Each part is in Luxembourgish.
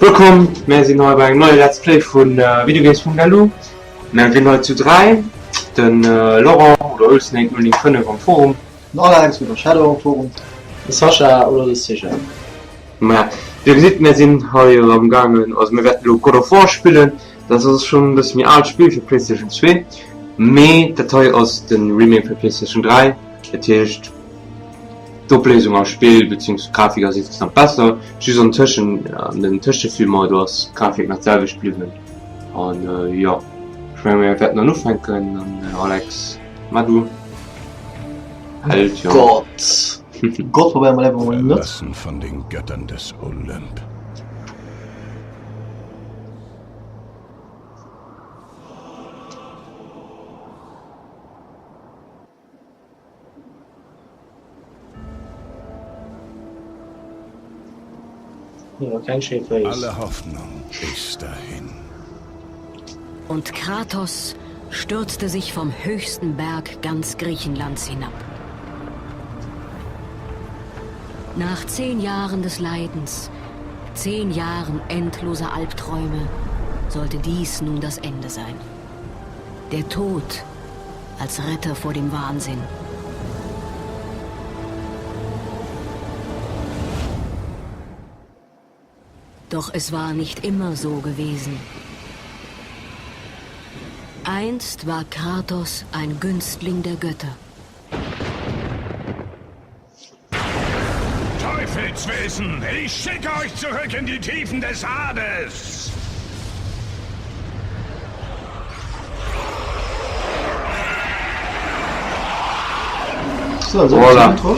Wëllkomm, mär sinn hei bei engem neie Let's Play vu Videogames.lu. Mär sinn hei zu 3, den Laurent oder Ulsnake 095 am Forum. Den Alex oder Shadow am Forum. De Sascha oder de Siga. Maja, wéi dir gesitt, mär sinn hei am gaangen, also mir wäerten elo God of War spillen. Dat ass schonn e bësse méi aalt Spill fir Playstation 2, mee dat hei ass de Remake fir Playstation 3, dat heescht d'Opléisung am Spill beziehungsweise d'Grafik ass insgesamt besser, just an Tëschen, an den Tëschefilmer do ass d'Grafik nach d'selwecht bliwwen. An jo, ech menge mir wäerten dann ufänken an Alex, ma du Held, jo. Gott, Gott probéiere mer einfach mol net. Verlassen von den Göttern des Olymp. Alle Hoffnung ist dahin. Und Kratos stürzte sich vom höchsten Berg ganz Griechenlands hinab. Nach zehn Jahren des Leidens, zehn Jahren endloser Albträume, sollte dies nun das Ende sein. Der Tod als Retter vor dem Wahnsinn. Doch es war nicht immer so gewesen. Einst war Kratos ein Günstling der Götter. Teufelswesen, ich schicke euch zurück in die Tiefen des Hades! So, so Voilà. Intro.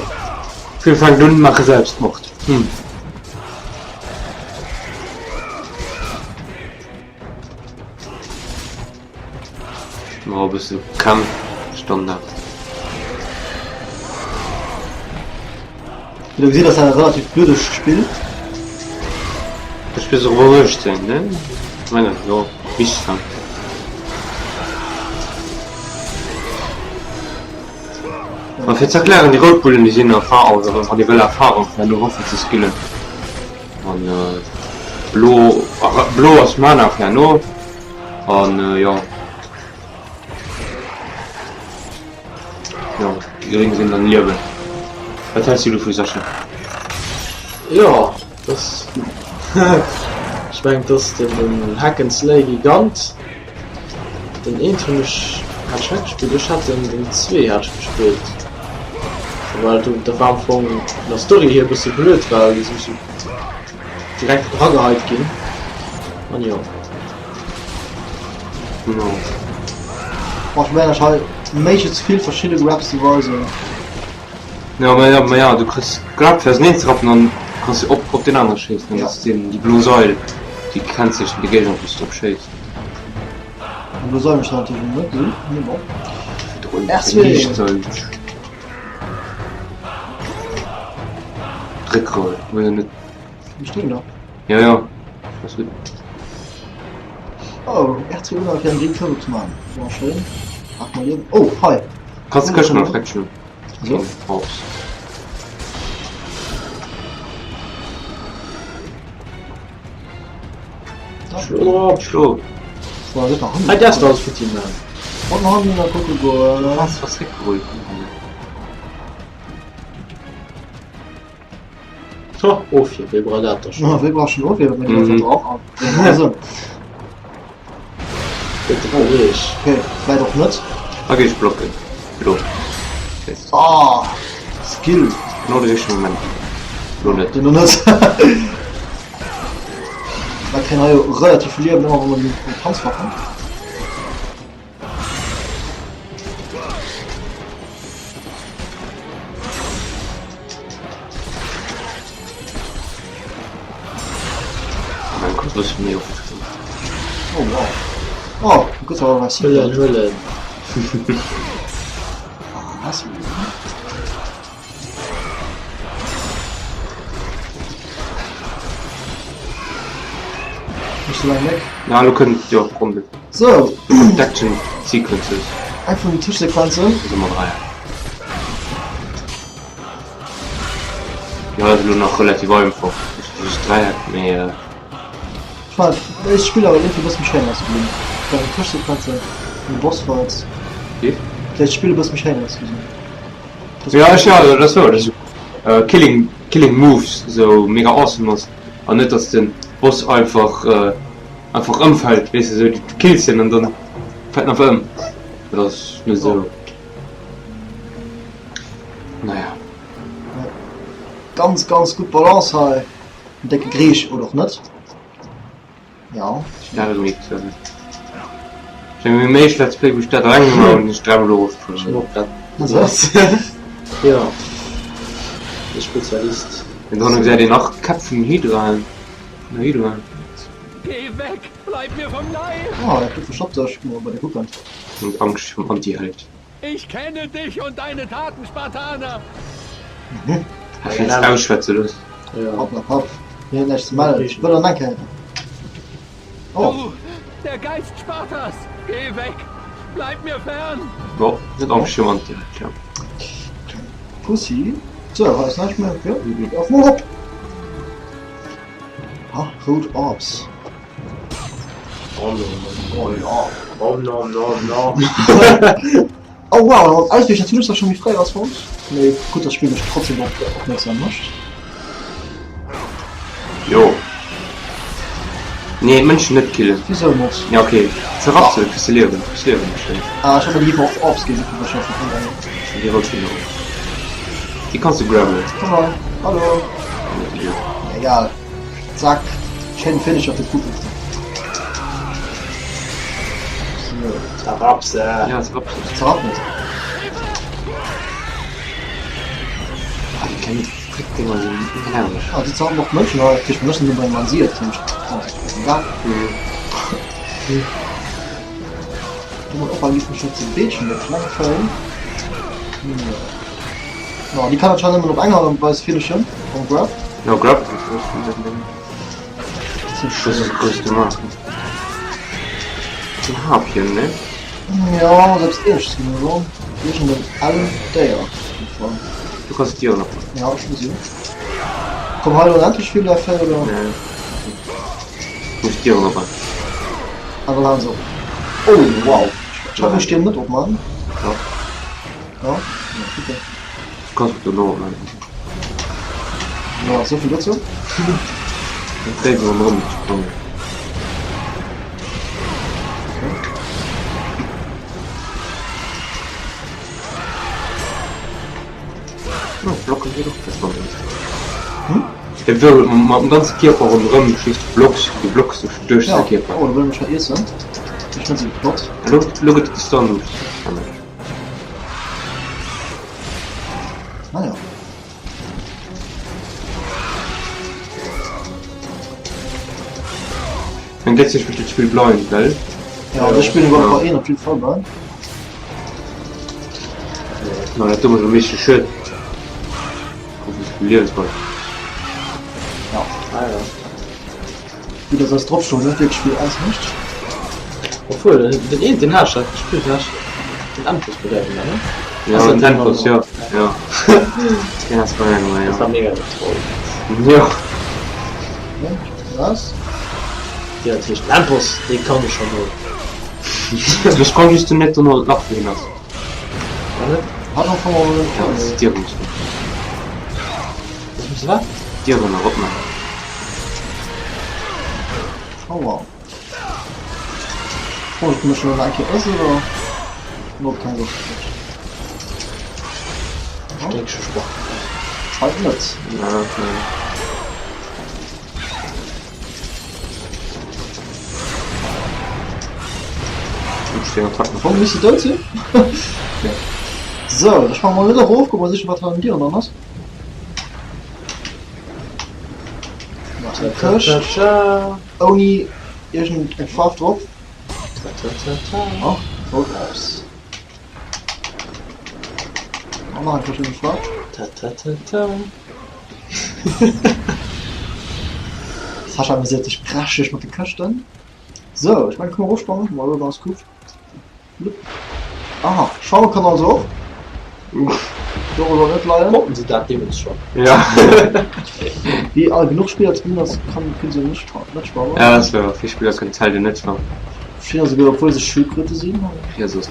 Fir fänkt un maache Selbstmord. Hm. Oh, e bësse Kampf Standard. Wéi der gesitt ass dat e relativ bluddegt Spill. Du spills och iwwer 18, ne? Mengen jo, misst dann. A fir ze erklären, déi rout Bullen déi sinn Erfahrung, also wann ee wëll Erfahrung fir herno Waffen ze skillen. An blo, blo ass Mana fir herno. An jo. Jo, déi gréng sinn dann Liewen. Wat häls du dovu Sascha? Jo, dass ech mengen dass den Hack and Slay Gigant den eent hunn ech hat ech net gespillt, ech hat den den 2 hat ech gespillt, well do dat war am Fong vun der Story hier e bësse blöd, well du sou direkt erageheit ginn an jo. No. Boah, ech mengen ech hei méiglechst vill verschidde Grabs ze weisen. Ja, ma ja, ma ja, du kriss Grab fir auseneen ze rappen an kanns du op op den anere schéissen. Ja. Dat ass den déi blo Sail, déi kennzeechent de Géigner, wou s du drop schéiss. Déi blo Sail mécht natierlech net Sinn, mee bon. Virdrun R2. Liichtsail. Dréckroll, muss net. Wéi stinn da? Ja, ja. Ass gutt. Oh, R2 Uno fir en Ding Turbo ze maachen. War schéin. Ach mal liewen. Oh, hei. Kanns de Këschten nach wegschloen? So. Brauchs. Schlo drop! Schlo! So, das war Hei däerfs de alles futti man. Und Hand da kucke goen. Was was zréckgeholt? Ho, Ofwier, wéi brauch dat da schon? Wéi brauch schon Ofwier, wann mhm. drauf also. Okay, vielleicht och net. Da gehe ich blocken. Lo. Ah, Skill. Genau de richtigen Moment. Lo net. Den net. Da kréien hei jo relativ vill Liewen, ëmmer wann man den Panzer kommt. Mein Kopf ist mir Oh wow. Oh, du kriegst aber was. Huelen, huelen. Ah, was? Nicht so lange weg. Ja, du könnt jo Runde. So. Action Sequences. Eng vun den Tischsequenzen. Das immer drei. Ja, also nur noch relativ einfach. Das ist Dreieck, mee. Ech fannen dat éischt Spill awer iergendwéi e bësse méi schéin ausgesinn. Bei den Tëschsequenzen an de Bossfights. Wéi? Dat éischt Spill e bësse méi schéin ausgesinn. Ja, ech, ja, dat ass wouer, dass esou Killing, Killing Moves esou mega awesome ass an net dass den Boss einfach einfach ëmfält, weess de, esou du kills en an dann fält en einfach ëm. Dat ass net esou. Naja. Ganz, ganz gutt Balance hei. En décke Griich oder och net. Ja. Dat ass méi ze. Ech meng méi Let's Play wou ech dat eleng gemaach hunn, hunn ech dräimol erofgespullt. Ja. De Spezialist. An dann gesäit een nach d'Käpp vum Hydra. Vun der Hydra. Geh weg, bleib mir vom Leib! Oh, der Typ verstoppt sech. Mal bei der kucken. Und Angscht vum Anti-Held. Ich kenne dich und deine Taten, Spartaner! Mhm. Hast du ausschwätze los? Ja. Hopp, hopp, hopp. Mir hunn näischt ze mellen. Ech wëll an eng Kéier. Oh. Du, der Geist Spartas! Geh weg! Bleib mir fern! Bon, net Angscht virum Anti-Held, ja. Pussy. So, hei ass näischt méi. Jo, auf mol op! Ha, rout Orbs. Oh no, Oh ja. oh no, no, no. Oh wow, Ausweg natierlech ass scho méi fréi als bei ons. Mee gutt, dass d'Spill mech trotzdem drop opmierksam mécht. Jo. Nee, d'Mënschen net killen. Wisou net? Ja okay, zerrapp se, kriss de Liewen, kriss Liewen wahrscheinlech. Ah, ech hat mer déi och Orbs ginn, déi wahrscheinlech nach net. Déi wollt ech och. Déi kanns du grabben. Komm hei, hallo. Egal. Zack, schéinen Finisher fir d'Puppen. So. Zerrapp se! Ja, zerrapp se. Zerrapp net. Ah, déi kleng Frickdinger sinn nerveg. Ah, déi zerrappen och d'Mënschen hei. Kriech mer net nëmmen an si, dat heescht, egal. Mhm. Du mol ophalen, giff mech net ze beetschen, der kleng Fei. No, déi kann anscheinend nëmmen op eng Art an Weis finishen, mam Grab. No, Grab Das ist groß gemacht. Ein Harpien, ne? Ja, selbst ech sinn elo iergend en ellen Déier op jidde Fall. Du kanns d'Dier nach. Ja, ech muss jo. Komm hei onendlech vill där Fäll, oder? Nee. Muss d'Dier op. Ah, dann halen se op. Oh, wow. Ech hat mech d'Dier net opmachen. Ja. Ja, ja super. Du kanns et dono opmaachen. Ja, souvill dozou. Den dréit sech ronderëm sprangen. Oh, Blocken geet och besser ronderëm. Hm? E wëll mat dem ganze Kierper ronderëm schießt du blocks, du blocks duerch duerch Ja, säi Kierper. oh, da wëll ech mech iessen. Ech net sou flott. Lo, lo gëtt gestunt. Ah ja. Dann gëtt sech dat Spill blind, well? Ja, dat spillen wir ja. een op jeden Fall blind. Na, dat do ass e méche schued. Liewensball. Ja. Ah ja. Gutt, dass eis Dropschoul net wierklech vill ausmécht. Obwuel, den een, den hat ech gespillt, den hat den Endboss bedäiwen, ne? Ja, den Endboss, ja. Ja. Den ass bei engem, ja. Das war mega getrollt. Ja. Was? Ja, dat heescht, den Endboss, dee kann ech schon null. Ech kann just net dono Lach wéi ass. War net? Hat am Fong auch Ja, das ist Dieren. Das muss wat? Dieren nach opmachen. Oh wow. Oh, ich muss schon eng Kéier ëssen oder? Not keng Loscht. Ich denke schon Sport. Scheint net. Ja, nee. Warum misst du dout sinn? Okay. So, da sprange mer net erof, kucke mer sichen, wat hei an Dieren dran ass. Nach eng Këscht. Ouni iergend eng Faarf drop. Oh, rout Orbs. Oh, nach eng Këscht ouni Faarf. Sascha amuséiert sech prächteg mat de Këschten. Sou, ech mengen, komm erofsprangen, ma elo ass gutt. Aha, schwamme kann also och. Doru soll net leien. Konnten se dat deemools schonn? Ja. Wéi all genuch Spiller ze ginn ass, kann kënne se net net spammen. Ja, dat ass wouer. Vill Spiller kënnen Zelda net spammen. Verschiddener souguer obwuel se Schildkröte sinn. Ja, soss.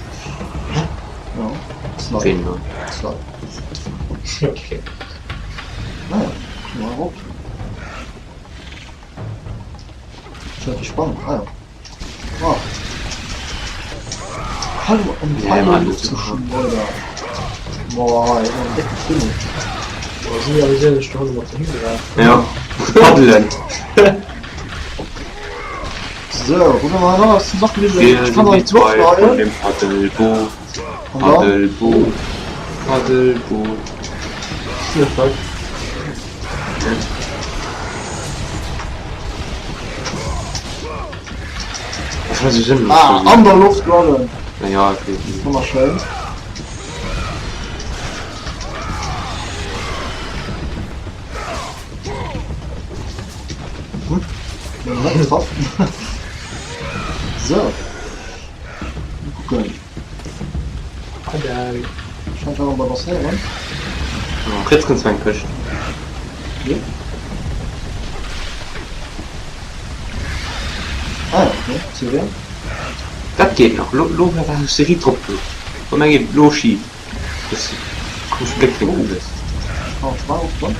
Ja, Sly. Ween dann? Sly. Okay. Naja, kucke mer erop. Schon etwas spannend. Ah ja. Ah. Hallo, um Ja, Mann, Luft zu Schleuder. Boah, ey, ein dicke Tunnel. Boah, si realiséieren ech, do hanne mat der hingerannt. Ja. Paddelen. So, gucken wir mal noch, was noch gewesen Wir Ich kann sind noch die nicht so zwei von leiden. dem Paddelboot. Und dann, Paddelboot. Paddelboot. Fuck. Ech war so sinnlos. ah, an der Luft rollen. Ja, okay. Wunderschön. Hm? Bin nicht getroffen. So. Mal gucken. Padel. Scheint auch mal was her, Fritz kënnt zu eng Këscht. ne? Ah ja, okay. Zu wer? Dat geet nach. Lo, lo war ech Serie drop do. Wann eng geet lo schif. Das komesch Bléckwinkel dës. Oh, war auch dran.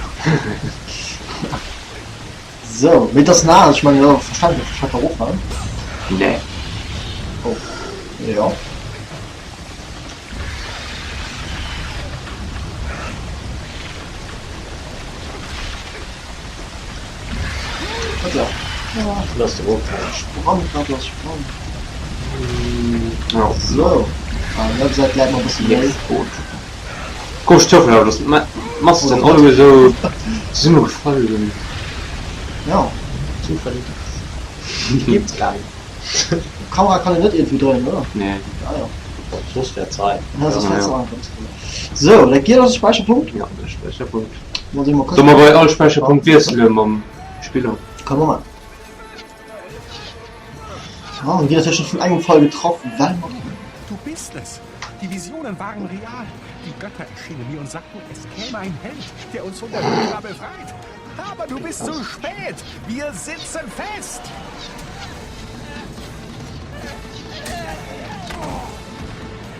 So, mit das nah, ich meine, ja, verständlich, ich hatte auch ne? Nee. Oh. Ja. Hoppla. Ja, Lass de erofhalen. Sprang, grad lass Sprang. Ja. So. Ah, Website bleibt noch ein bisschen méi. Boot. Komesch Zoufall, awer dass d'Masten alleguer esou zesummegefall sinn. Ja. Zufällig. Gibt's gar nicht. Kamera kann een net iergendwéi dréinen, oder? Nee. Ah ja. Soss wär Zeit. Ja, soss Ja, wär's ja. einfach. So, dat geet ass de Späicherpunkt. Ja, de Späicherpunkt. Mal sehen, mal Soll mer bei all Späicherpunkt wiessele mam Spiller? Kann man machen. Ah, und jeder ist schon von engem Fall getroffen. Well man Du bist es. Die Visionen waren real. Die Götter erschienen mir und sagten, es käme ein Held, der uns von der Hydra befreit. Aber du bist zu spät. Wir sitzen fest.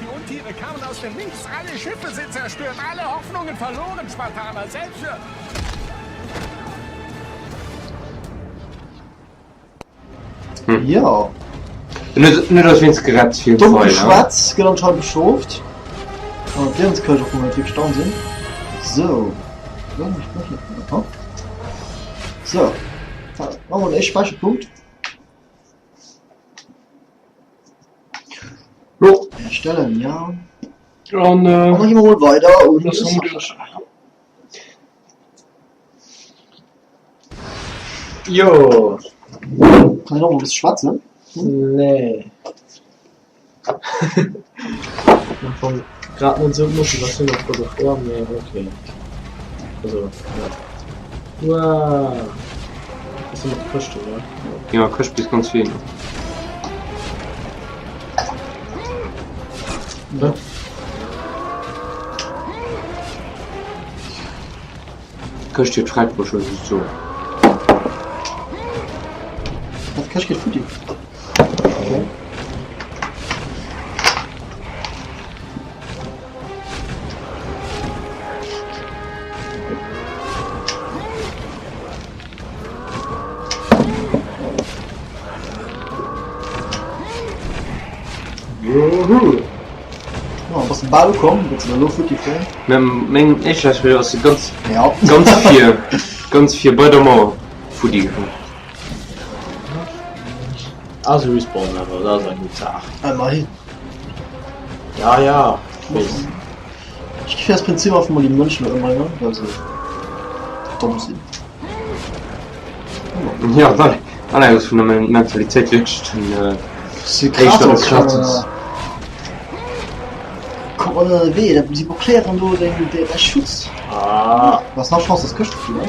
Die Untiere kamen aus dem Nichts. Alle Schiffe sind zerstört. Alle Hoffnungen verloren, Spartaner. Selbst für... Ja. Net net ass wéinst gerett fir Dumm Geschwätz gëtt anscheinend beschroft. An d'Liewenskëscht, op wou mer net wierklech down sinn. So. So. Da machen wir den éischte Speicherpunkt. Jo. Erstellen, ja. An Dann äh, gehen wir mal weiter und das haben wir Jo. Kann ich noch mal ein bisschen schwatzen? Nee. Am Fong grad net esou d'Motivatioun op God of War, mee okay. Also, ja. Wow. Das sind noch Këschten, ne? Ja, Këscht bis ganz vill. Ja. Këscht huet Fräibrooch, wollt ech soen. Dat Këscht geet futti. Okay. Juhu. Ja, bass de bal ukomm, gëtt se elo futti fir. Mä meng éischt Ausbildung ass ganz Ja. ganz vir ganz vir bei der Mauer futti gefuer. Also respawn awer, dat ass eng gutt Saach. Ëmmerhin. Ja, ja. Weess. Ech géif aus Prinzip einfach mol déi Mënschen do ëmbréngen, well se domm sinn. Ja, well Alex ass vun der Mentalitéit wierklech den äh, éischter Kratos. Komm an den Wee, dat si blockéieren do deng däi Schutz. Ah. Du hast nach Chance, dass Këschte fliegen.